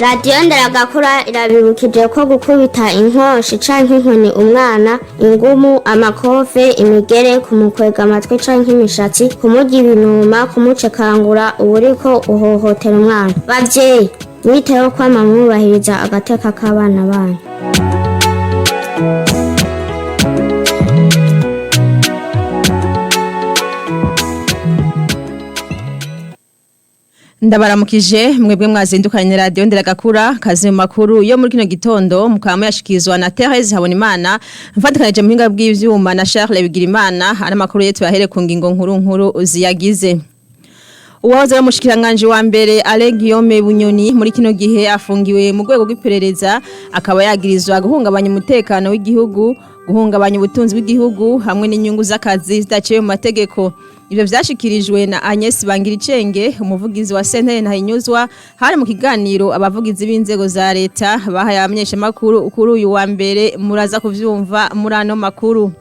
Radiyo Nderagakura irabibukije ko gukubita inkoshi canke inkoni umwana, ingumu, amakofe, imigere, kumukwega amatwi canke imishatsi, kumurya ibinuma, kumucekangura, uba uriko uhohotera umwana. Bavyeyi, mwiteho kwama mwubahiriza agateka k'abana banyu. Ndabaramukije mwebwe mwazindukanye radio Nderagakura, kaze mu makuru yo muri kino gitondo, mukaba muyashikirizwa na Therese Habonimana mfatikanije mu buhinga bw'ivyuma na Charles Bigirimana. Ari amakuru yetu yahere ku ngingo nkuru nkuru ziyagize. Uwahoze ari umushikiranganji wa mbere Alain Guillaume Bunyoni muri kino gihe afungiwe mu rwego rw'iperereza, akaba yagirizwa guhungabanya umutekano w'igihugu, guhungabanya ubutunzi bw'igihugu hamwe n'inyungu z'akazi zidaciye mu mategeko. Ivyo vyashikirijwe na Agnes Bangiricenge, umuvugizi wa sentare Ntahinyuzwa, hari mu kiganiro abavugizi b'inzego za leta bahaye abamenyeshamakuru kuri uyu wa mbere. Muraza kuvyumva muri ano makuru.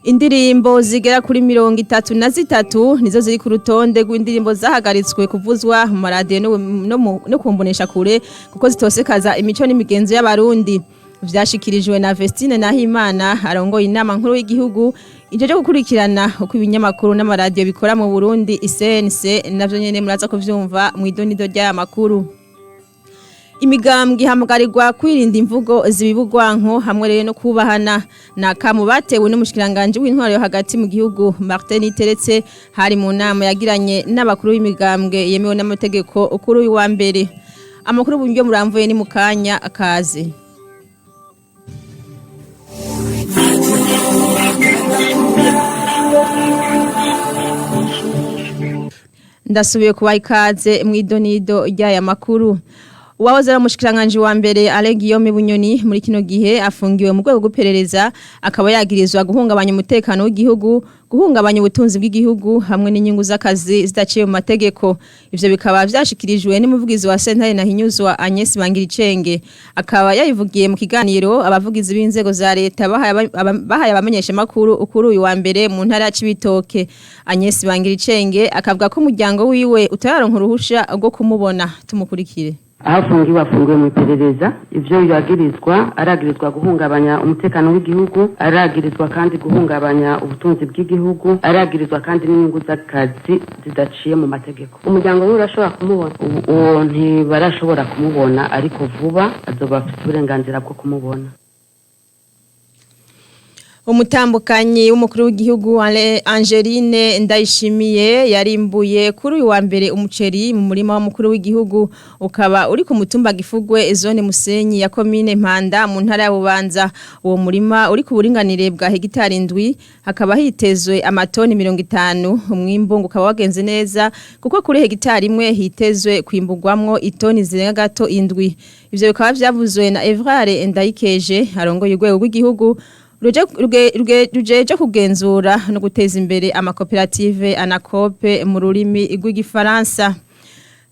Indirimbo zigera kuri 33 nizo ziri ku rutonde rw'indirimbo zahagaritswe kuvuzwa mu maradiyo no kumbonesha kure kuko zitosekaza imico n'imigenzo y'Abarundi. Vyashikirijwe na Vestine Nahimana, arongoye inama nkuru y'igihugu ijejwe gukurikirana uko ibinyamakuru n'amaradiyo bikora mu Burundi, CNC. Navyo nyene muraza kuvyumva mw'idonido ry'aya makuru. Imigambwe ihamagarirwa kwirinda imvugo zibibugwanko hamwe rero no kubahana, nakamu batewe n'umushikiranganje w'intwaro yo hagati mu gihugu Martin Niteretse, hari mu nama yagiranye n'abakuru b'imigambwe yemewe n'amategeko kuri uyu wa mbere. Amakuru buryo muramvuye ni mukanya akaze. Ndasubiye kubaha ikaze mw'idonido ry'aya makuru. Uwahoze ari umushikiranganji wa mbere Alain Guillaume Bunyoni muri kino gihe afungiwe mu rwego rw'iperereza, akaba yagirizwa guhungabanya umutekano w'igihugu, guhungabanya ubutunzi bw'igihugu hamwe n'inyungu z'akazi zidaciye mu mategeko. Ivyo bikaba vyashikirijwe n'umuvugizi wa sentare Ntahinyuzwa Agnes Bangiricenge, akaba yabivugiye mu kiganiro abavugizi b'inzego za leta bahaye abamenyeshamakuru kuri uyu wa mbere mu ntara ya Cibitoke. Agnes Bangiricenge akavuga ko umuryango wiwe utararonka uruhusha rwo kumubona. Tumukurikire. Aho afungiwe, afungiwe mu iperereza. Ivyo yagirizwa, aragirizwa guhungabanya umutekano w'igihugu, aragirizwa kandi guhungabanya ubutunzi bw'igihugu, aragirizwa kandi n'inyungu z'akazi zidaciye mu mategeko. Umuryango wiwe urashobora kumubona? Uwo ntibarashobora kumubona, ariko vuba azoba afite uburenganzira bwo kumubona. Umutambukanyi w'umukuru w'igihugu Angeline Ndayishimiye yarimbuye kuri uyu wa mbere umuceri mu murima w'umukuru w'igihugu, ukaba uri ku mutumba Gifugwe, zone Musenyi ya komine Mpanda mu ntara ya Bubanza. Uwo murima uri ku buringanire bwa hegitari 7, hakaba hitezwe amatoni 50. Umwimbu ngo ukaba wagenze neza kuko kuri hegitari imwe hitezwe kwimburwamwo itoni zirenga gato 7. Ivyo bikaba vyavuzwe na Evrard Ndayikeje, arongoye urwego rw'igihugu rujeje kugenzura no guteza imbere amakoperative, ANACOOP mu rurimi rw'igifaransa.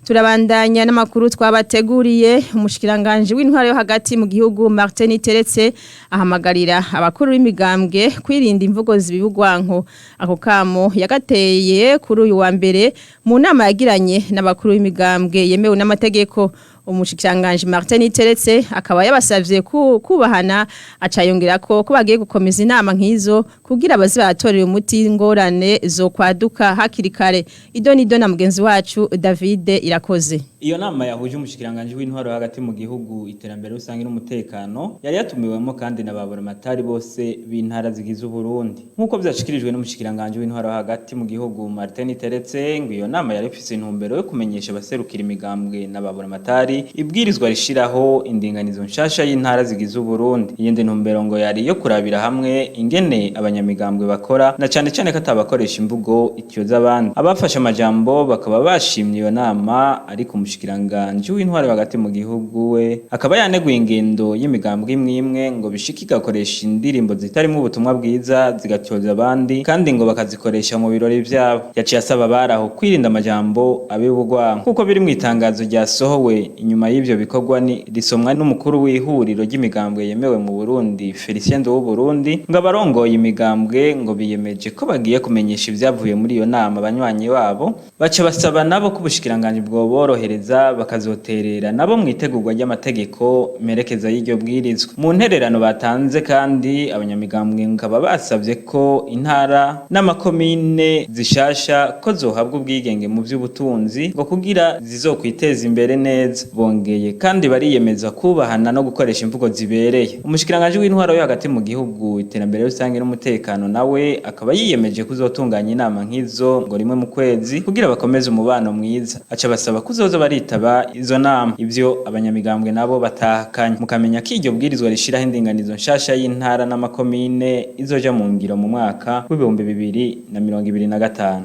Turabandanya n'amakuru twabateguriye. Umushikiranganje w'intwaro yo hagati mu gihugu Martin Niteretse ahamagarira abakuru b'imigambwe kwirinda imvugo zibibugwanko. Ako kamo yagateye kuri uyu wa mbere mu nama yagiranye n'abakuru b'imigambwe yemewe n'amategeko. Umushikiranganje Martin Niteretse akaba yabasavye kubahana, acayongera ko bagiye gukomeza inama nk'izo kugira abazi baratorera umuti ingorane zo kwaduka hakiri kare. Idonido na mugenzi wacu David Irakoze. Iyo nama yahuje umushikiranganje w'intwaro hagati mu gihugu, iterambere rusange n'umutekano yari yatumiwemo kandi na baburamatari bose b'intara zigize Uburundi. Nk'uko vyashikirijwe n'umushikiranganje w'intwaro hagati mu gihugu Martin Niteretse, ngo iyo nama yari ifise intumbero yo kumenyesha abaserukira imigambwe na baburamatari ibwirizwa rishiraho indinganizo nshasha y'intara zigize Uburundi. Iyindi ntumbero ngo yari yo kurabira hamwe ingene abanyamigambwe bakora, na cane cane ko atabakoresha imvugo ityoza abandi. Abafashe amajambo bakaba bashimye iyo nama, ariko umushikiranganje w'intwaro hagati mu gihugu we akaba yaneguye ingendo y'imigambwe imwe imwe, ngo bishika igakoresha indirimbo zitarimwo ubutumwa bwiza zigatyoza abandi, kandi ngo bakazikoresha mu birori vyabo. Yaciye asaba abari aho kwirinda amajambo abibugwanko, kuko biri mu itangazo ryasohowe. Inyuma y'ivyo bikorwa ni risomwa n'umukuru w'ihuriro ry'imigambwe yemewe mu Burundi, Felicien Nduwuburundi, ngo abarongoye imigambwe ngo biyemeje ko bagiye kumenyesha ivyavuye muri iyo nama abanywanyi babo, baca basaba nabo ko ubushikiranganji bwoborohereza bakazoterera nabo mu itegurwa ry'amategeko merekeza y'iryo bwirizwa. Mu ntererano batanze kandi, abanyamigambwe bakaba basavye ko intara n'amakomine zishasha ko zohabwa ubwigenge mu vy'ubutunzi, ngo kugira zizokwiteza imbere neza. Bongeye kandi bariyemeza kubahana no gukoresha imvugo zibereye. Umushikiranganji w'intwaro yo hagati mu gihugu, iterambere rusange n'umutekano nawe akaba yiyemeje kuzotunganya inama nk'izo ngo rimwe mu kwezi kugira bakomeze umubano mwiza, aca basaba kuzoza baritaba izo nama. Ivyo abanyamigambwe nabo batahakanye. Mukamenya ko iryo bwirizwa rishiraho indinganizo nshasha y'intara n'amakomine izoja mu ngiro mu mwaka w'2025.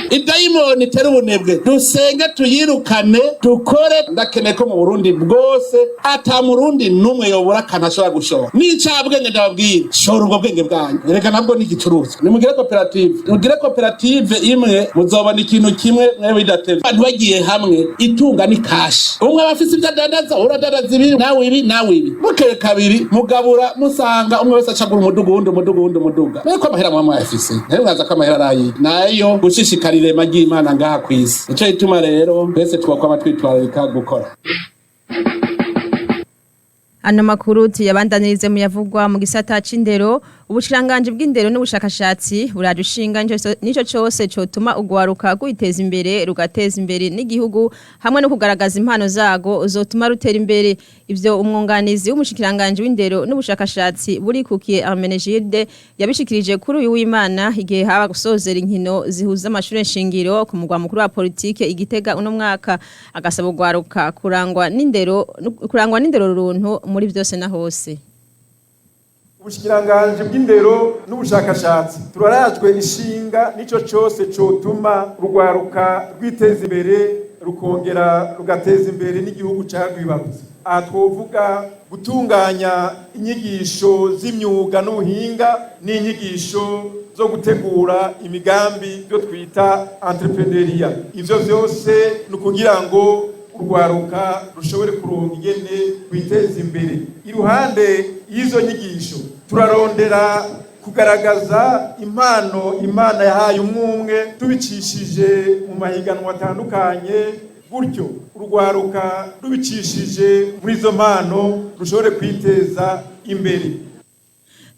Idayimoni itera ubunebwe, dusenge tuyirukane, dukore. Ndakeneye ko mu Burundi bwose ata Murundi n'umwe yobura akantu ashobora gushora n'incabwenge. Ndababwira, shora ubwo bwenge bwanyu, reka nabwo ni igicuruzwa. Nimugire koperative, mugire koperative imwe, muzobona ikintu kimwe mwe bidatevye. Abantu bagiye hamwe, itunga ni cash. Umwe aba afise ivyo adandaza, uradandaza ibi, nawe ibi, nawe ibi, bukeye kabiri mugabura, musanga umwe wese acagura umuduga, uwundi umuduga, uwundi umuduga. Ariko amahera muba mwayafise, nayo mwaza ko amahera arayi nayo gushishikara irema ry'Imana ngaha kw'isi. Nico gituma rero twese twokwama twitwararika gukora. Ano makuru tuyabandanirize mu yavugwa mu gisata c'indero. Ubushikiranganje bw'indero n'ubushakashatsi buraje ushinga nico cose cotuma ugwaruka gwiteza imbere, rugateza imbere n'igihugu, hamwe no kugaragaza impano zago zotuma rutera imbere. Ivyo umwunganizi w'umushikiranganje w'indero n'ubushakashatsi buri kukiye Hermenegilde yabishikirije kuri uyu w'Imana, igihe haba gusozera inkino zihuza amashure nshingiro ku mugwa mukuru wa politike Igitega uno mwaka, agasaba ugwaruka kurangwa n'indero runtu muri vyose na hose. Ubushikiranganji bw'indero n'ubushakashatsi turarajwe ishinga n'ico cose cotuma urwaruka rwiteza imbere, rukongera rugateza imbere n'igihugu carwibarutse. Aha twovuga gutunganya inyigisho z'imyuga n'ubuhinga n'inyigisho zo gutegura imigambi, byo twita entrepreneuriat. Ivyo vyose ni ukugira ngo urwaruka rushobore kuronka ingene rwiteza imbere. Iruhande y'izo nyigisho, turarondera kugaragaza impano Imana yahaye umwumwe tubicishije mu mahiganwa atandukanye, gutyo urwaruka rubicishije muri izo mpano rushobore kwiteza imbere.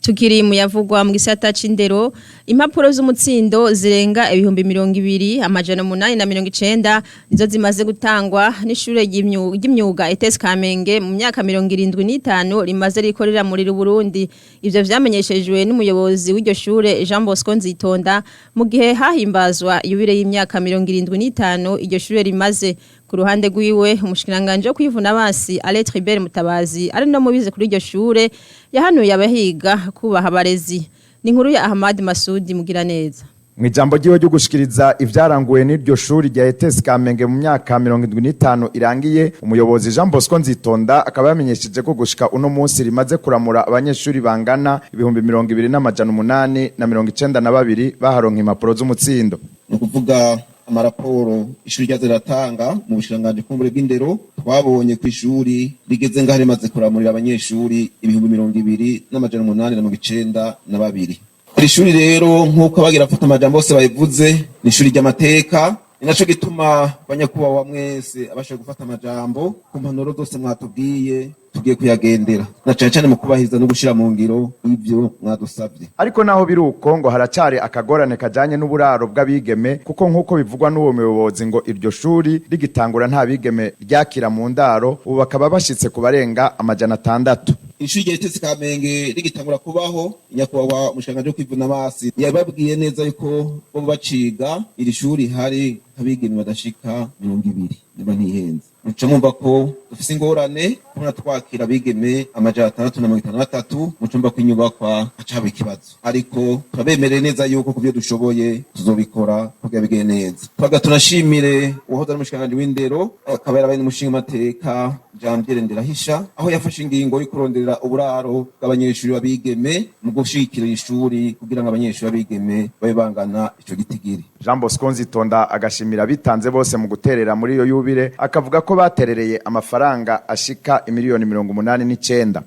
Tukiri mu yavugwa mu gisata c'indero, impapuro z'umutsindo zirenga 20890 nizo zimaze gutangwa n'ishure ry'imyuga ETS Kamenge mu myaka 75 rimaze rikorera muri Burundi. Ivyo vyamenyeshejwe n'umuyobozi w'iryo shure, Jean Bosco Nzitonda, mu gihe hahimbazwa yubile y'imyaka 75 iryo shure rimaze. Ku ruhande rwiwe, umushikiranganje wo kwivuna abansi, Alain Tribert Mutabazi, ari no mubize kuri iryo shure, yahanuye abahiga kubaha abarezi. Ni inkuru ya Ahmad Masudi Mugiraneza. Mu ijambo ryiwe ryo gushikiriza ivyaranguwe n'iryo shuri rya ETS Kamenge mu myaka 75 irangiye, umuyobozi Jean Bosco Nzitonda akaba yamenyesheje ko gushika uno munsi rimaze kuramura abanyeshuri bangana 20,892 baharonka impapuro z'umutsindo. Ni ukuvuga amaraporo ishuri ryazo riratanga mu bushikiranganji kumbure bw'indero, twabonye ku ishuri rigeze ngaho rimaze kuramurira abanyeshuri 20,892. Iri shuri rero, nk'uko abagira afata amajambo bose babivuze, ni ishuri ry'amateka. Ni naco gituma, banyakubahwa mwese abashoboye gufata amajambo, ku mpanuro zose mwatubwiye tugiye kuyagendera, na cane cane mu kubahiriza no gushira mu ngiro ivyo mwadusavye. Ariko naho biri uko, ngo haracari akagorane kajanye n'uburaro bw'abigeme, kuko nk'uko bivugwa n'uwo muyobozi, ngo iryo shuri rigitangura nta bigeme ryakira mu ndaro, ubu bakaba bashitse ku barenga 600. Ishuri rya ETS Kamenge rigitangura kubaho, nyakubahwa umushikiranganji wo kwivuna amazi yababwiye neza yuko bo baciga iri shuri hari abigeme badashika 20, niba ntihenze. Muca mwumva ko dufise ingorane ku Kubona twakira abigeme 653 mu cumba kw'inyubakwa haca haba ikibazo, ariko turabemereye neza yuko ku byo dushoboye tuzobikora kugira bigende neza. Twaga tunashimire uwahoze ari umushikiranganji w'indero, akaba yarabaye n'umushingamateka, Jean Pierre Nderahisha, aho yafashe ingingo yo kuronderera uburaro bw'abanyeshuri b'abigeme mu gushigikira ishuri kugira ngo abanyeshuri b'abigeme babe bangana ico gitigiri. Jean Bosco Nzitonda agashimira bitanze bose mu guterera muri iyo yubile, akavuga ko baterereye amafaranga ashika imiliyoni 89.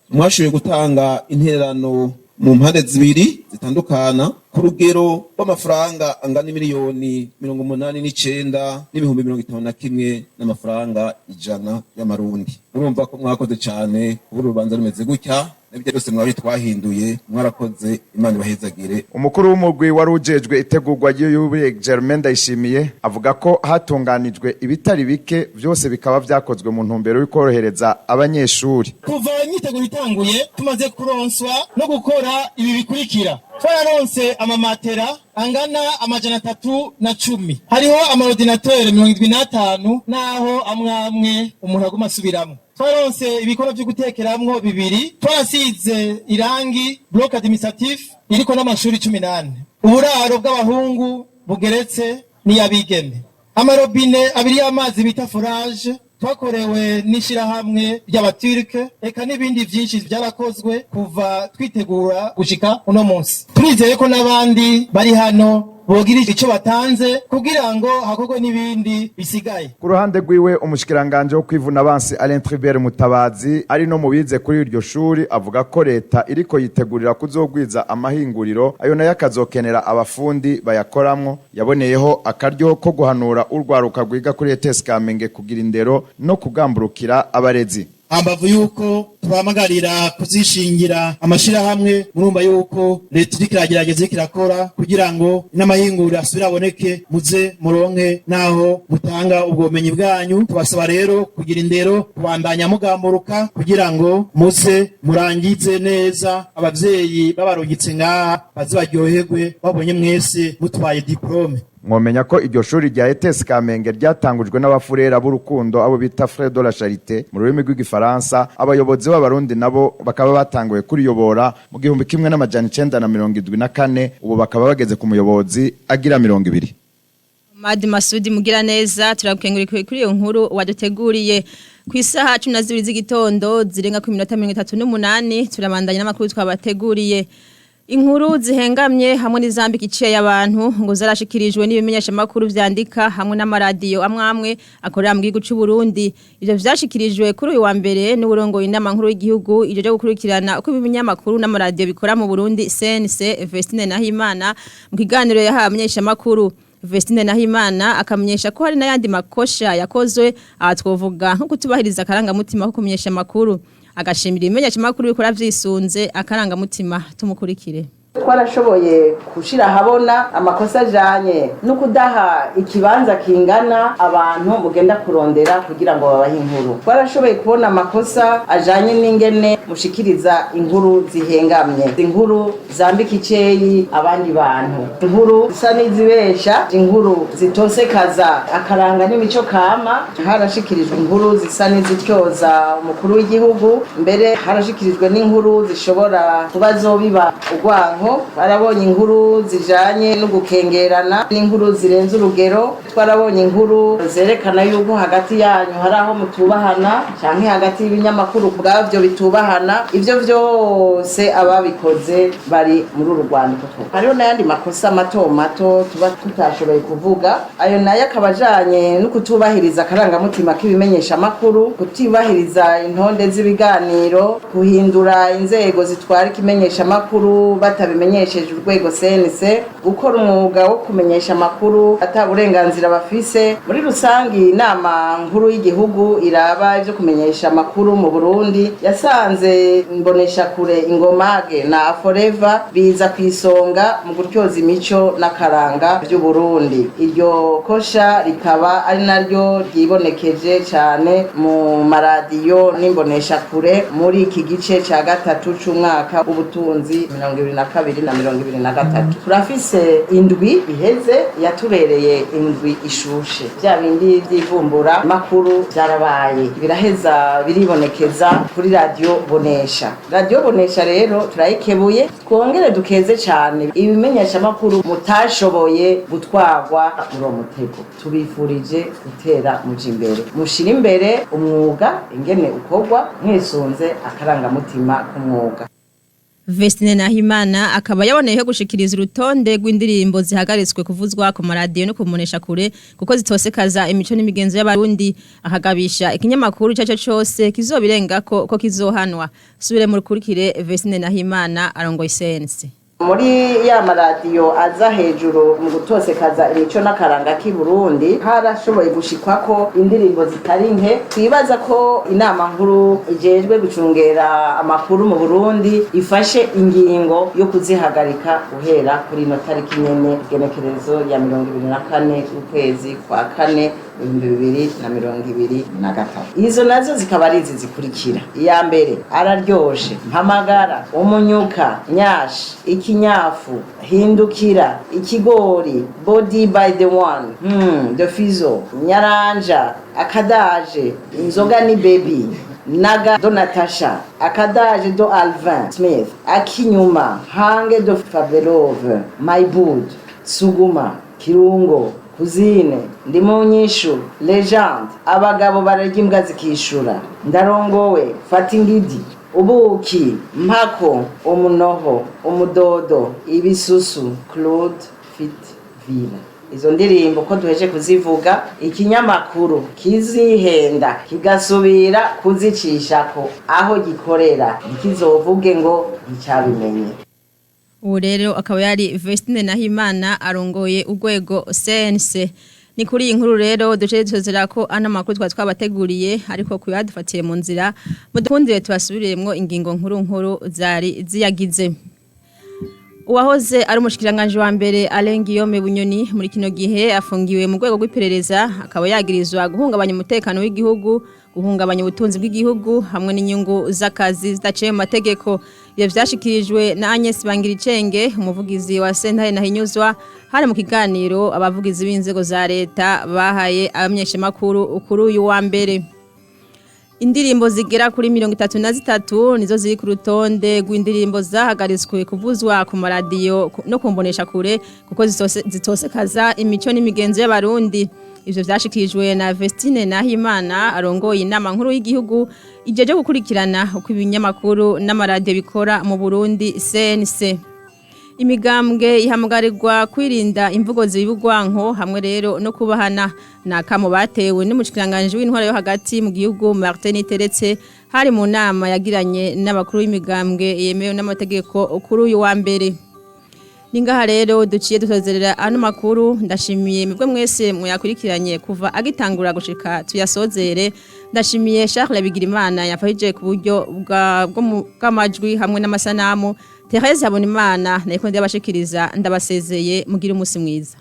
Mwashoboye gutanga intererano mu mpande zibiri zitandukana ku rugero rw'amafaranga angana miliyoni 89 n'ibihumbi 51 n'amafaranga 100 y'amarundi. Murumva ko mwakoze cane kubura urubanza rumeze gutya, n'ibyo byose mwabi twahinduye, mwarakoze, Imana ibahezagire. Umukuru w'umugwi wari ujejwe itegurwa ry'iyubile, Germain Ndayishimiye, avuga ko hatunganijwe ibitari bike, byose bikaba vyakozwe mu ntumbero yo korohereza abanyeshuri. Kuva imyiteguro itanguye, tumaze kuronswa no gukora ibi bikurikira: twararonse amamatera angana 310, hariho ama ordinateurs 75, naho amwe amwe umuntu aguma asubiramwo. Twaronse ibikono vyo gutekeramwo bibiri, twarasize irangi bloc administratif iriko n'amashuri 18, uburaro bw'abahungu bugeretse n'iyabigeme, amarobine abiri y'amazi bita forage twakorewe n'ishirahamwe ry'abaturike, eka n'ibindi vyinshi vyarakozwe kuva twitegura gushika uno munsi. Turizeye ko n'abandi bari hano bogira ico batanze kugira ngo hakorwe n'ibindi bisigaye. Ku ruhande rwiwe, umushikiranganje wo kwivuna abansi, Alain Tribert Mutabazi, ari no mubize kuri iryo shuri, avuga ko leta iriko yitegurira kuzogwiza amahinguriro, ayo nayo akazokenera abafundi bayakoramwo. Yaboneyeho akaryo ko guhanura urwaruka rwiga kuri ETS Kamenge kugira indero no kugamburukira abarezi. Hambavu yuko tubahamagarira kuzishingira amashirahamwe, murumva yuko leta iriko iragerageza, iriko irakora kugira ngo n'amahinguriro asubire aboneke, muze muronke naho mutanga ubwo bumenyi bwanyu. Tubasaba rero kugira indero, kubandanya mugamburuka kugira ngo muze murangize neza, abavyeyi babarungitse ngaha baze baryoherwe babonye mwese mutwaye diplôme. Mwomenya ko iryo shuri rya ETS Kamenge ryatangujwe n'abafurera b'urukundo, abo bita Frères de la Charité mu rurimi rw'igifaransa. Abayobozi b'abarundi nabo bakaba batanguye kuriyobora mu 1974, ubu bakaba bageze ku muyobozi agira 20. Madi Masudi Mugiraneza, turakenguriye kuri iyo nkuru waduteguriye. Ku isaha 12 z'igitondo zirenga ku minota 38, turabandanya n'amakuru twabateguriye. Inkuru zihengamye hamwe n'izambika iciye y'abantu ngo zarashikirijwe n'ibimenyesha makuru vyandika hamwe n'amaradiyo amwe amwe akorera mu gihugu c'u Burundi. Ivyo vyashikirijwe kuri uyu wa mbere n'uburongoye inama nkuru y'igihugu ivyo byo gukurikirana uko ibinyamakuru n'amaradiyo bikora mu Burundi, CNC, Vestine Nahimana, mu kiganiro yahaye abamenyesha makuru. Vestine Nahimana akamenyesha ko hari n'ayandi makosha yakozwe, aha twovuga nko kutubahiriza akarangamutima ko kumenyesha amakuru, agashimira ibimenyesha makuru bikora vyisunze akarangamutima. Tumukurikire. Twarashoboye gushira ahabona amakosa ajanye no kudaha ikibanza kingana abantu mugenda kurondera kugira ngo babahe inkuru. Twarashoboye kubona amakosa ajanye n'ingene mushikiriza inkuru zihengamye, inkuru zambika iceyi abandi bantu, inkuru zisa n'izibesha, inkuru zitosekaza akaranga n'imico kama. Harashikirijwe inkuru zisa n'izityoza umukuru w'igihugu, mbere harashikirijwe n'inkuru zishobora kuba zobiba urwanko. Twarabonye inkuru zijanye no gukengerana n'inkuru zirenze urugero. Twarabonye inkuru zerekana yuko hagati yanyu hari aho mutubahana, canke hagati y'ibinyamakuru ubwavyo bitubahana. Ivyo vyose ababikoze bari muri uru rwandiko. Hariho n'ayandi makosa mato mato tuba tutashoboye kuvuga, ayo nayo akaba ajanye no kutubahiriza akarangamutima k'ibimenyeshamakuru, kutubahiriza intonde z'ibiganiro, guhindura inzego zitwara ikimenyeshamakuru batabimenyesheje urwego CNC, gukora umwuga wo kumenyesha amakuru ata burenganzira bafise. Muri rusangi, inama nkuru y'igihugu iraba ivyo kumenyesha amakuru mu Burundi yasanze imboneshakure Ingomage na Forever biza ku isonga mu gutyoza imico n'akaranga vy'Uburundi. Iryo kosha rikaba ari naryo ryibonekeje cane mu maradiyo n'imboneshakure muri iki gice ca gatatu c'umwaka w'ubutunzi 2022. 2023. Turafise indwi iheze yatubereye indwi ishushe, vya bindi vy'ivumbura makuru vyarabaye, biraheza biribonekeza kuri Radiyo Bonesha. Radiyo Bonesha rero turayikebuye, twongere dukeze cane ibimenyeshamakuru mutashoboye gutwarwa muri uwo mutego. Tubifurije gutera muja imbere, mushire imbere umwuga ingene ukorwa mwisunze akarangamutima k'umwuga. Vestine Nahimana akaba yaboneyeho gushikiriza urutonde rw'indirimbo zihagaritswe kuvuzwa ku maradiyo no kumunesha kure kuko zitosekaza imico n'imigenzo y'abarundi, akagabisha ikinyamakuru cyaco cose kizobirengako ko kizohanwa. Subire mu rukurikire Vestine Nahimana arongoye CNC. Muri ya maradiyo aza hejuru mu gutosekaza imico n'akaranga k'i Burundi, harashoboye gushikwako indirimbo zitari nke. Twibaza ko inama nkuru ijejwe gucungera amakuru mu Burundi ifashe ingingo yo kuzihagarika guhera kuri ino tariki nyene, igenekerezo ya 24 ukwezi kwa kane 2023. Izo nazo zikaba ari izi zikurikira: iya mbere araryoshe, mpamagara, umunyuka, nyashi, ikinyafu, hindukira, ikigori, body by the one, the fizo, nyaranja, akadaje, inzoga ni baby, naga do Natasha, akadaje do Alvin Smith, akinyuma, hange do Fabelove, my bood, suguma, kirungo, kuzine, ndi mu nyishu, legende, abagabo bararya imbwa zikishura, ndarongowe, fata ingidi, ubuki, mpako, umunoho, umudodo, ibisusu, Claude Fit Villa. Izo ndirimbo ko duheje kuzivuga, ikinyamakuru kizihenda kigasubira kuzicishako aho gikorera ntikizovuge ngo nticabimenye. Ubu rero akaba yari Vestine Nahimana arongoye urwego CNC. Ni kuri iyi nkuru rero duce dusozera ko ano makuru twa twabateguriye, ariko kuyadufatiye mu nzira mudukundire tubasubiriyemwo ingingo nkuru nkuru zari ziyagize. Uwahoze ari umushikiranganje wa mbere Alain Guillaume Bunyoni muri kino gihe afungiwe mu rwego rw'iperereza, akaba yagirizwa guhungabanya umutekano w'igihugu, guhungabanya ubutunzi bw'igihugu hamwe n'inyungu z'akazi zidaciye mu mategeko. Ibyo vyashikirijwe na Agnes Bangiricenge, umuvugizi wa sentare Ntahinyuzwa, hari mu kiganiro abavugizi b'inzego za leta bahaye abamenyeshamakuru kuri uyu wa mbere. Indirimbo zigera kuri 33 nizo ziri ku rutonde rw'indirimbo zahagaritswe kuvuzwa ku maradiyo no kumbonesha kure kuko zitosekaza imico n'imigenzo y'abarundi. Ivyo vyashikirijwe na Vestine Nahimana arongoye inama nkuru y'igihugu ijeje gukurikirana uko ibinyamakuru n'amaradiyo bikora mu Burundi, CNC. Imigambwe ihamagarirwa kwirinda imvugo zibugwanko hamwe rero no kubahana nakamo batewe n'umushikiranganje w'intwaro yo hagati mu gihugu Martin Teretse, hari mu nama yagiranye n'abakuru b'imigambwe yemewe n'amategeko kuri uyu wa mbere. Ningaha rero duciye dusozerera ano makuru. Ndashimiye mwebwe mwese muyakurikiranye kuva agitangura gushika tuyasozere. Ndashimiye Charles Bigirimana yafashije ku buryo bw'amajwi hamwe n'amasanamu. Therese Habonimana nayiko ndabashikiriza, ndabasezeye, mugira umunsi mwiza.